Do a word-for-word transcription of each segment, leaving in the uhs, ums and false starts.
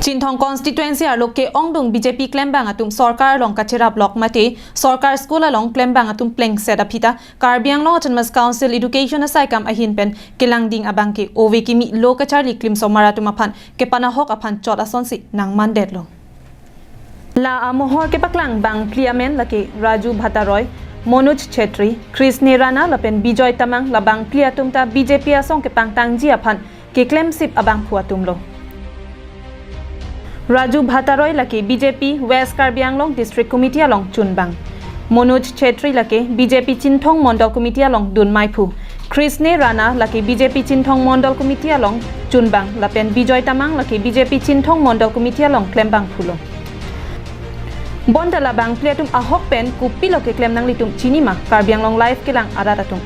Chinthong constituency arlo ke-ongdung B J P klembang atum sorkar along kacherap lok mate, sorkar school along klembang atum plengset aphi ta Karbi Anglong Autonomous Council Education asaikam ahin pen kelangding abangke ove kimi lo kacharli klimsomar atum aphan kepanahok aphan chot asonsi nangmandetlo. La amohor kepaklang bangphli amen lake Raju Bhattaroy, Manoj Chhetri, Krisne Rana lapen Bijoy Tamang, la bangphli atum ta B J P asong kepangtangji aphan keklemsip abangphu atumlo. Raju Bhattaroy lake B J P West Karbi Anglong District Committee along chunbang. Manoj Chhetri lake B J P Chinthong Mondol Committee along dunmaiphu. Krisne Rana lake B J P Chinthong Mondol Committee along chunbang lapen Bijoy Tamang lake B J P Chinthong Mondol Committee along klembangphulo. Bonta la bangphli atum ahok pen kopilo keklem nanglitum chini ma, Karbi Anglong Live kelang arat atum?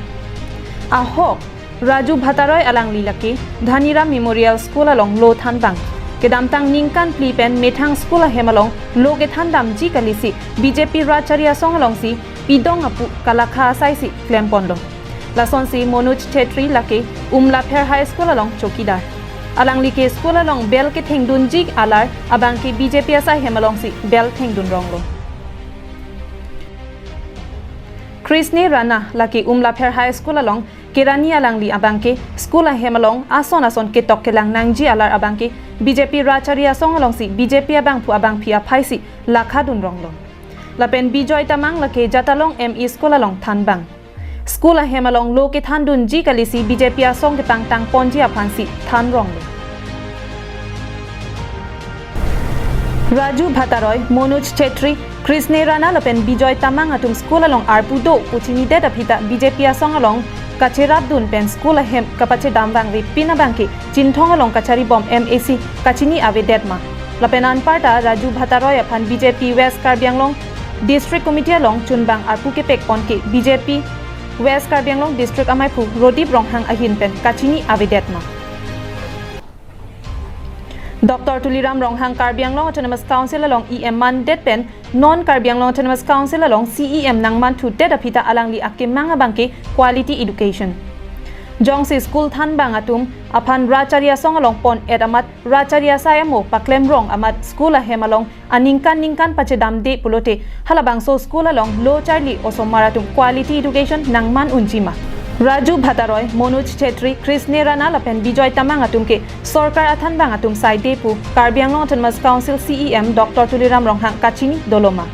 Ahok, Raju Bhattaroy alangli lake Dhaniram Memorial School along lo thanbang. Kedamtang ningkan phli pen methang school ahem along lo kethandamji kalisi B J P rachari asong alongsi pidong apu kalakha asaisi klemponlo. Lasonsi Manoj Chhetri lake Umlapher High School along chowkidar. Alangli ke school along bell kethengdunji alar abangke B J P asai hem alongsi bell thengdun ronglo. Krisne Rana lake Umlapher High School along kerani alangli abangke school ahem along ason ason ketok kelang nangji alar abangke B J P rachari asong alongsi B J P abangphu abangphi aphaisi lakha dun ronglo. Lapen Bijoy Tamang lake Jatalong M E School along thanbang. School ahem along lo kethandunji kalisi B J P asong kepangtangponji aphansi than ronglo. Raju Bhattaroy, Manoj Chhetri, Krisne Rana lapen Bijoy Tamang atum school along arpu do pu chinidet aphi ta B J P asong along kacherapdun pen school ahem kapachedamvangve pin abangke Chinthong along kacharibom M A C kachini avedet ma. Lapen anparta Raju Bhattaroy aphan B J P West Karbi Anglong District Committee along chunbang arpu kepekpon ke B J P West Karbi Anglong District amaiphu Rodip Ronghang ahin pen kachini avedet ma. Doctor Tuliram Ronghang Karbi Anglong Autonomous Council along E M mandet pen non Karbi Anglong Autonomous Council along C E M nangmanthudet aphi ta alangli akemang abangke quality education. Jongsi school thanbang atum aphan rachari asong along pon-et amat rachari asai amo paklem rong amat school ahem along aningkan ningkan pachedamde pulote halabangso school along lo charli osomar atum quality education nangman unji ma. Raju Bhattaroy, Manoj Chhetri, Krisne Rana lapen Bijoy Tamang atum ke sorkar athanbang atum saide pu Karbi Anglong Autonomous Council C E M Doctor Tuliram Ronghang kachini dolo ma.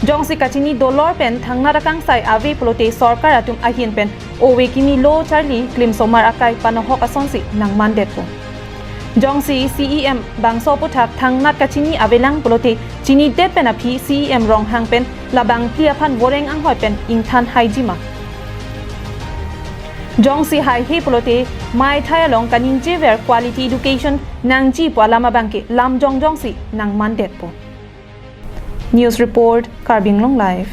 Jongsi kachini dolor pen thangnat akangsai ave pulote sorkar atum ahin pen ove kimi lo charli klimsomar akai panahok asonsi nangmandetpo. Jongsi C E M bangso aputhak thangnat kachini avelang pulote chinidet pen aphi C E M Ronghang pen labangphli aphan voreng anghoi pen ingthan haiji ma. Jongsi haihe pulote maithai along kaningjever quality education nangji pu alam abangke lam jongjongsi nangmandetpo. News report, Karbi Anglong Live.